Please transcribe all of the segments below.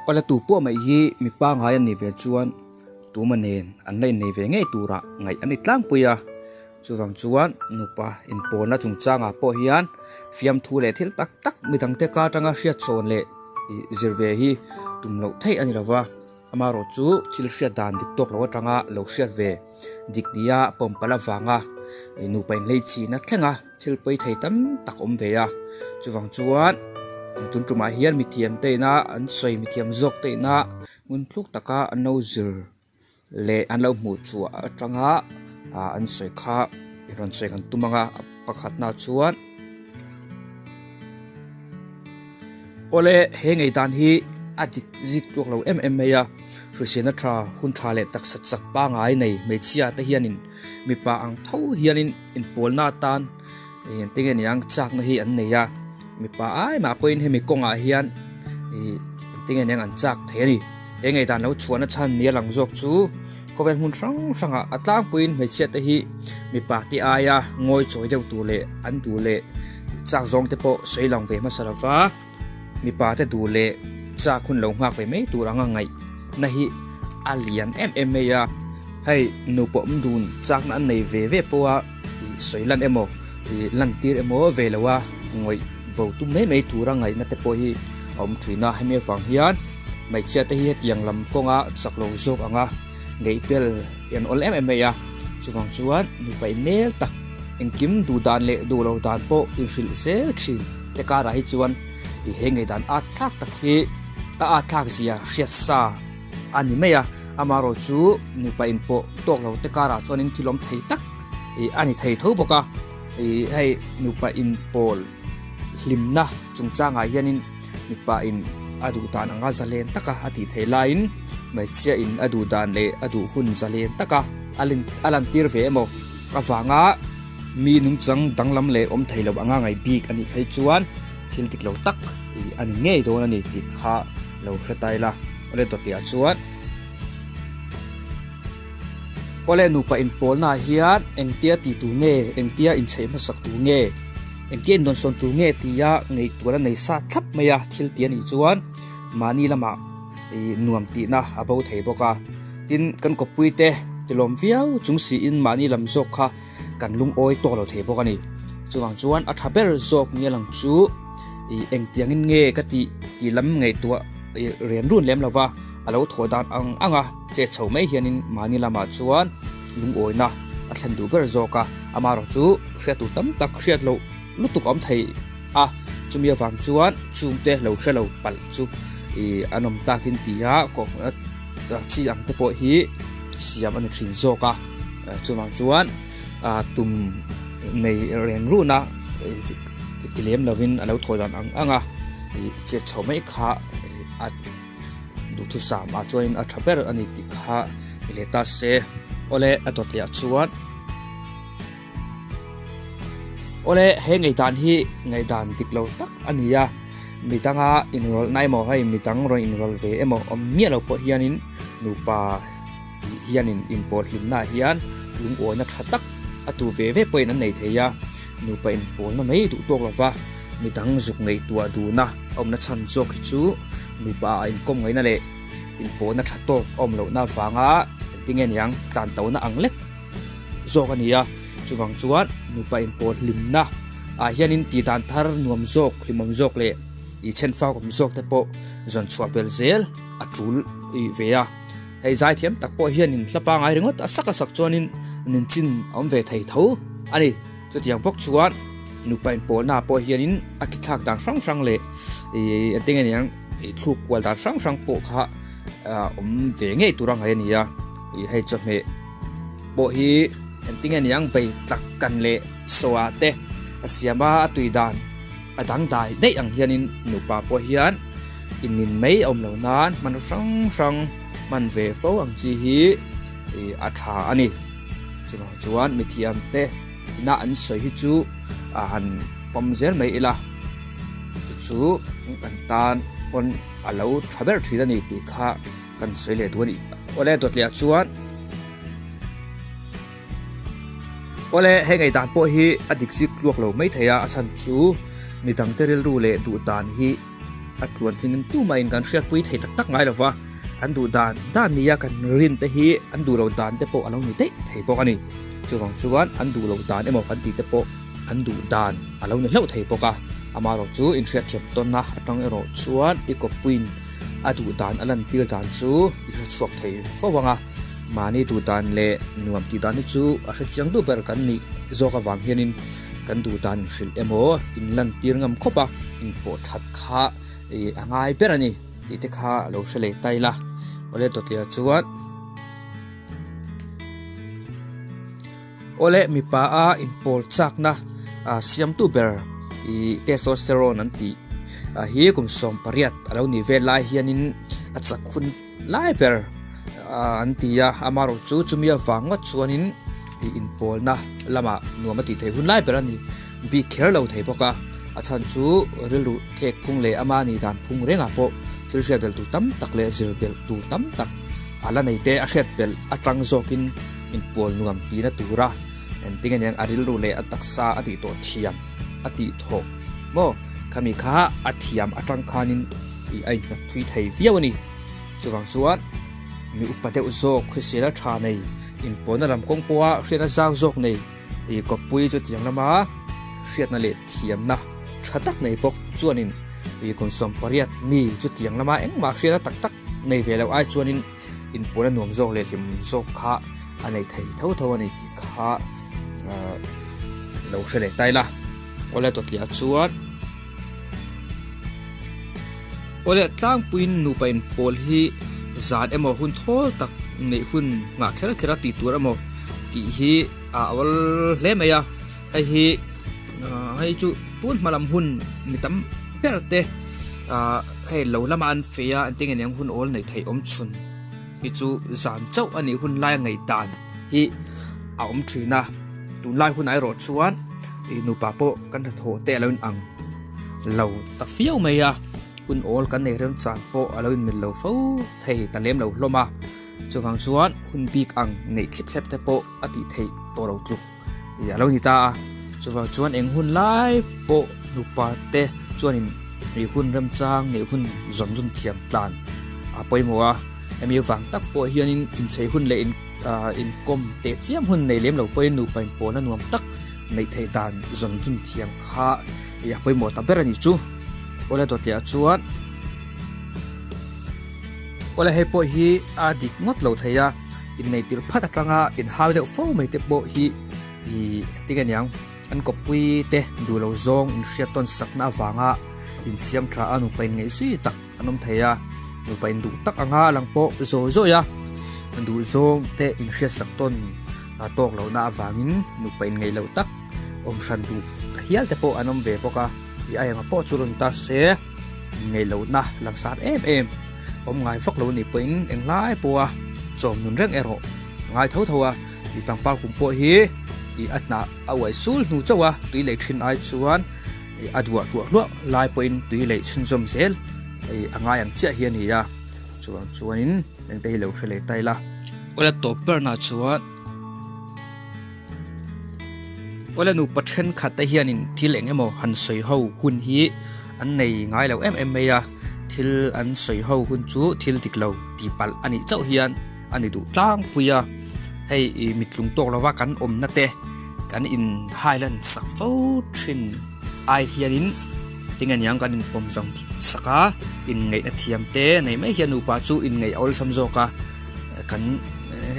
Awle tu pawh mai hi mi pangngai an nih ve chuan tuma nen an la innei ve ngei turah ngaih a ni tlangpui a. Chuvang chuan nupa inpawlna chungchangah pawh hian fiamthu leh thil tak tak midangte ka atanga hriat chhawn leh zir ve hi tum loh theih a ni lo va. Amaherawh chu thil hriat dan dik tawk lo atanga lo hriat ve dik nia pawmpalh avanga nupa inhleichhina thlenga thil pawi thei tam tak awm ve a. Chuvang chuan tun tumah hian mithiam te ina an sawi mithiam zawk te ina hmun thluk taka an lo zir leh an lo hmuh chhuah atanga an sawi kha i rawn sawi kan tum ang a pakhatna chuan awle he ngei dan hi a dik zik tluak lo em em mai a hriselna tha hun tha leh taksa chak pangai nei hmeichhia te hianin mipa ang tho hianin inpawlna atan eng te nge niang chakna hi an nei a mipa ai mah pawhin hemi kawngah hian ih eng te nge niang an chak thei a ni he ngaihdan lo chhuahna chhan nia lang zawk chu khawvel hmun hrang hrangah a tlangpuiin hmeichhia te hi mipa te aia ngawi chawi deuh tur leh an duh leh chak zawng te pawh sawi lang ve hmasa lo va mipa te duh leh chak hun lo nghak ve mai tur anga ngaih na hi a lian em em mai a hei nupa awm dun chakna an nei ve ve pawh a. Ih sawi lan emaw ih lan tir emaw ve lo a ngawih bo tum mai mai tura ngaihna te pawh hi a awm thin a hemi avang hian hmeichhia te hi hetiang lam kawnga chak lo zawk anga ngeih bel hi an awl em em mai a chuvang chuan nupa inel tak engkim duh dan leh duh lo dan pawh inhrilh zel thin te karah hi chuan ih he ngei dan at thlak tak hi a at thlak zia hriat sa. A ni mai a, amaherawh chu nupa in pawh tawk lo te karah chuanin thil awm thei tak ih a ni thei tho bawk a, ih hei nupa in pawl hlimna chungchangah hianin mipa in a duh dan anga zalen taka a tih theih laiin hmeichhia in a duh dan leh a duh hun zalen taka a lin a lantir ve emaw avanga mi nungchang danglam leh awm thei lo anga ngaih bik a nih phei chuan thil dik lo tak ih a ni ngei dawn a ni tih kha lo hre ta ila. Awle tawhtiah chuan Awle nupa inpawlnaah hian engtia tih tur nge, engtia inchheih hmasak tur nge, engtia indawnsawn tur nge tia ngaihtuahna nei sa thlap mai a thil ti a nih chuan mahni lamah ih nuam tihna a bo thei bawk a. Tin, kan kawppui te tilawm viau chung siin mahni lam zawk kha kan lungawi tawk lo thei bawk a ni. Chuvang chuan a tha ber zawk nia lang chu ih engtiangin nge ka tih tih lam ngaihtuah ih rian run lem lova a lo thawh dan ang ang a che chho mai hianin mahni lamah chuan lungawina a thlen duh ber zawk a amaherawh chu hriat tur tam tak hriat loh lutuk a awm thei a chumi avang chuan chungte lo hre lo palh chu ih an awm takin tia kawhhmuhna chi ang te pawh hi siam a ni thin zawk a chuvang chuan tum nei reng run a ti lem lovin a lo thawi dan ang ang a ih chet chho mai kha a duhthusam ah chuanin a tha ber a ni tih kha ni leh ta se awle a dawt leh ah chuan awle he ngaihdan hi ngaihdan dik lo tak a ni a midanga inrawlhna emaw hei midang rawn inrawlh ve emaw awm miah lo pawh hianin nupa hianin inpawl hlimnaah hian lungawina tha tak a tu ve ve pawhin an nei thei a nupa inpawlna mai duh tawk lova midang zuk ngaihtuah duhna a awmna chhan zawk hi chu nupa ah inkawm ngaihna leh inpawlna tha tawk a awm lohna avanga engtinge niang tlan tona ang lek zawk a ni a chuvang chuan nupa inpawl hlimna ah hianin tih dan thar nuam zawk hlimawm zawk leh ih then fak awm zawk te pawh zawn chhuah belh zel a tul ih ve a hei zai thiam tak pawh hianin hla pangai ringawt a sak a sak chuanin ninchin a awm ve thei tho a ni chutiang bawk chuan nupa inpawlna ah pawh hianin a ki thlak dan hrang hrang leh ih engtin nge niang ih thluk kual dan hrang hrang pawh kha ah awm ve ngei tur a ngaih a ni a ih hei chawhmeh pawh hi engtin nge niang bei tlak kan leh sawah te a siam a a tui dan a dangdai daih ang hianin nupa pawh hian inin mai a awm lo nan hman hrang hrang hman ve fo ang chi hi ih a tha a ni chuvang chuan mithiam te ina an sawi hi chu a han pawm zel mai ila chu chu kan tan pawn a lo tha ber thin a ni tih kha kan sawi leh duh a ni awle dawtliah chuan awle hei ngaihdan pawh hi a dik zik tluak lo mai thei a a chhan chu midangte rilru leh duh dan hi. A tluan tlingin tumahin kan hriatpui thei tak tak ngai lo va, an duh dan dan nia kan rin te hi an duh lo dan te pawh a lo ni daih thei bawk a ni. Chuvang chuan an duh lo dan emaw kan tih te pawh an duh dan a lo ni hlauh thei bawk a. Amaherawh chu inhriatthiam tawnna atang erawh chuan i kawppuiin a duh dan a lantir dan chu i hrechhuak thei fo ang a. Mahni duh dan leh nuam tih dan hi chu a hrechiang duh ber kan nih zawk avang hianin kan duh dan inhrilh emaw inlantir ngam khawp a, inpawh that kha ih a ngai ber a ni tih te kha a lo hre leh ta ila. Awle Dawtliah chuan Awle mipa a inpawl chakna ah siamtu ber ih testosterone an tih ah hi kum 18 a lo nih vel lai hianin a chak hun Lai ber an ti a, amaherawh chu chumi avang ngawt chuanin ih inpawlna lamah nuam a tih theih hun lai ber a ni bik kher lo thei bawk a, a chhan chu rilru thlek phung leh ama nih dan phung rengah pawh thil hriat belh tur tam tak leh zir belh tur tam tak a la nei te a hriat belh atang zawkin inpawl nuam tihna tura engtin nge niang a rilru leh a taksa a tih tawh thiam a tih thawh maw khami kha a thiam atang khanin ih a innghat thui thei viau a ni. Chuvang chuan mi upa deuh zawk hrisel a tha nei inpawhna lam kawng pawha hriatna zau zawk nei ih kawppui chu tiang lama hriatna leh thiamna tha tak nei bawk chuanin ih kum 18 mi chu tiang lama engmah hriatna tak tak nei ve loh ai chuanin inpawhna nuam zawk leh hlim zawk kha a nei thei tho tho a ni tih kha ah lo hre leh ta ila. Awle Tawtliah chuan. Awle tlangpuiin nupa inpawl hi zan emaw hun thawl tak neih hun nghah kher kher a tih tur emaw tih hi a awl hle mai a, hei hi hei chu tun hma lam hun mi tam ber te ah hei lo lama an fei a engtin nge niang hun awl neih theih awm chhun hi chu zan chauh a nih hun lai ngaih dan hi a awm thin a, tunlai hunah erawh chuan ih nupa pawh kan hnathawh te a lo inang lo ta fiau mai a, hun awl kan nei remchan pawh a lo inmil lo fo thei ta lem lo hlawm a, chuvang chuan hun bik ang neih thlip thlep te pawh a tih theih tawh lo tluk ih a lo ni ta a, chuvang chuan eng hun lai pawh nupa te chuanin ih hun remchang neih hun zawm zawm thiam tlan a pawimawh a, hemi vang tak pawh hianin inchei hun leh in ah inkawm teh chiam hun nei lem lo pawhin nupa inpawhna nuam tak neih theih dan zawn dun thiam kha ih a pawimawh ta ber a nih chu. Awle dawtliah chuan awle hei pawh hi a dik ngawt lo thei a, inneih tirh phat atanga inhau deuh fo mai te pawh hi ih engtin nge niang an kawppui te duh lo zawng inhriat tawn sakna avanga insiam tha a nupa inngeih zui tak an awm thei a, nupa induh tak anga lang pawh zawi zawi a, duh zawng te inhriat sak tawn a tawk lohna avangin nupa inngeih loh tak awm hran duh ta hial te pawh an awm ve bawk a, i aianga pawh chu rawn ta se inngeih lohna langsar em em awm ngai vak lo anih pawhin englai pawha chawm nun reng erawh a ngai tho tho a, i pangpar kum pawh hi i a hnah a uai sul hnu chauh a, tui lei thin ai chuan. A duah hluah hluah lai pawhin tui leih chhunzawm zel a ngai ang chiah hi a ni a, chuvang chuanin engte hi lo hre leh ta ila. Awle tawp berna chuan awle nupa thenkhat te hianin thil eng emaw han sawi ho hun hi an nei ngai lo em em mai a, thil an sawi ho hun chu thil dik lo tih palh a nih chauh hian a ni duh tlangpui a, hei ih mitlung tawk lova kan awmna te kan in highland sak fo thin ai hianin tinge niang kan inpawm zawng sak a inngeihna thiam te nei mai hian nupa chu inngeih a awlsam zawk a kan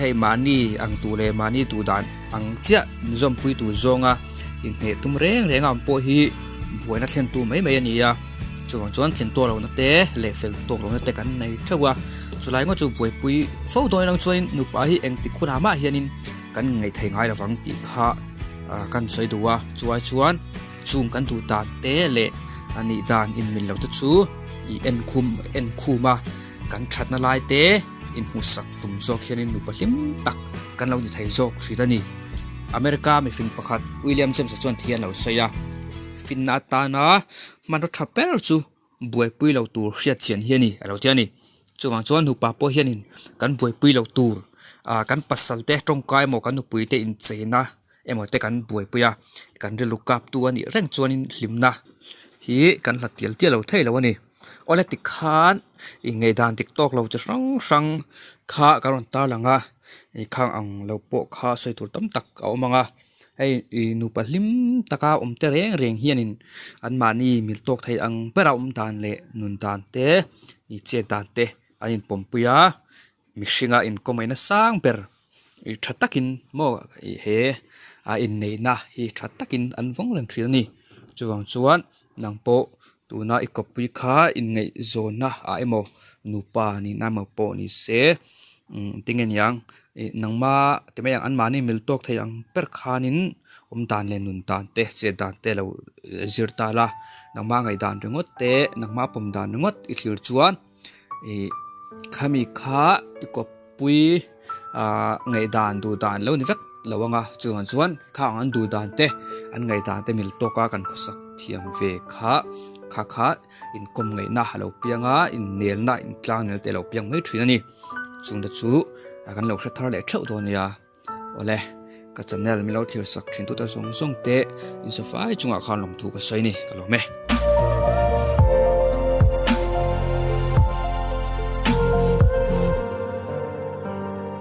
hei mahni ang tur leh mahni duh dan ang chiah inzawmpui tur zawnga inhneh tum reng reng a awm pawh hi buaina thlen tu mai mai a ni a. Chuvang chuan thlen tawk lohna te leh fel tawk lohna te kan nei theuh a, chulai ngawt chu buaipui fo dawn erawh chuanin nupa hi engtik hunah mah hianin kan inngaih thei ngai lovang tih kha kan sawi duh a, chuai chuan chung kan duh dan te leh a nih dan inmil loh te chu ih enkhum enkhum a kan thatna lai te inhmuhsak tum zawk hianin nupa hlim tak kan lo ni thei zawk thin a ni. America mifing pakhat William James-a chuan ti hian a lo sawi a, finna atana Hmanraw tha ber chu buaipui lo tur hriat chian hi a ni a lo ti a ni. Chuvang chuan nupa pawh hianin kan buaipui lo tur ah kan pasal te tawngkai emaw kan nupui te incheina emaw te kan buaipui a, kan rilru kap tu a nih reng chuanin hlimna hi kan hlat tial tial lo thei lo a ni. Awle tikhan ih ngaihdan dik tawk lo chi hrang hrang kha kan rawn tarlang a ih khang ang lo pawh kha sawi tur tam tak a awm ang a hei ih nupa hlim taka awm te reng reng hianin anmahni mil tawk thei ang bera awm dan leh nun dan te ih chet dan te an inpawmpui a. Mihringa inkawmawina sang ber ih tha takin maw ih he a inneihna hi tha takin an vawng reng thin a ni. Chuvang chuan nang pawh tuna i kawppui kha inngaihzawnna ah emaw nupa nihna emaw pawh ni se umm tinge niang ih nangma ti mai ang anmahni mil tawk thei ang ber khanin awm dan leh nun dan te chet dan te lo zir ta la nangma ngaihdan ringawt te nangma pawm dan ringawt i thlir chuan. Ih khami kha i kawppui ah ngaihdan duh dan lo ni vek lo ang a chuvang chuan khang an duh dan te an ngaihdan te mil tawk a kan khawsak thiam ve kha kha kha inkawm ngaihna a lo piang a innelna intlang nel te a lo piang mai thin a ni chung te chu kan lo hre thar leh theuh dawn a nia awle ka channel min lo thlir sak thin tute zawng zawng te insafai chungah khan lawmthu ka sawi a ni ka lawm e.